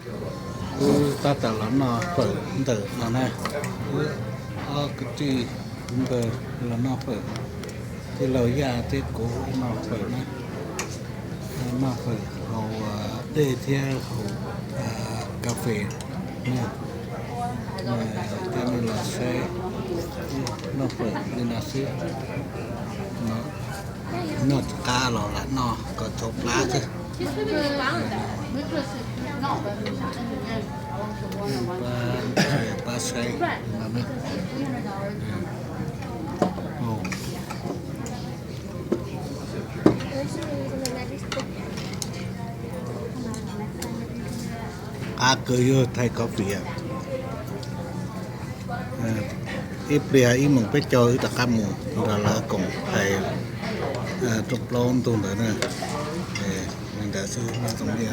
Kuv tab tom los noj fawm ntawm no na. Wb ob kwv tij npawg los noj fawm, tij laug Yaj thiab kuv noj fawm na. Noj fawm haus dej thiab haus kas fes na. Thiab nej los saib, noj fawm li no xwb. Noj tsis qab los lam noj kom txhaum plab xwb. Pab saib no. Qab kawg, yog thaij coffee. Ib pliag ib moos peb caug wb rov qab mus nrog lawv koom hais rau plaub ntug ntawd na. Li ntawd xwb, nyob zoo nej.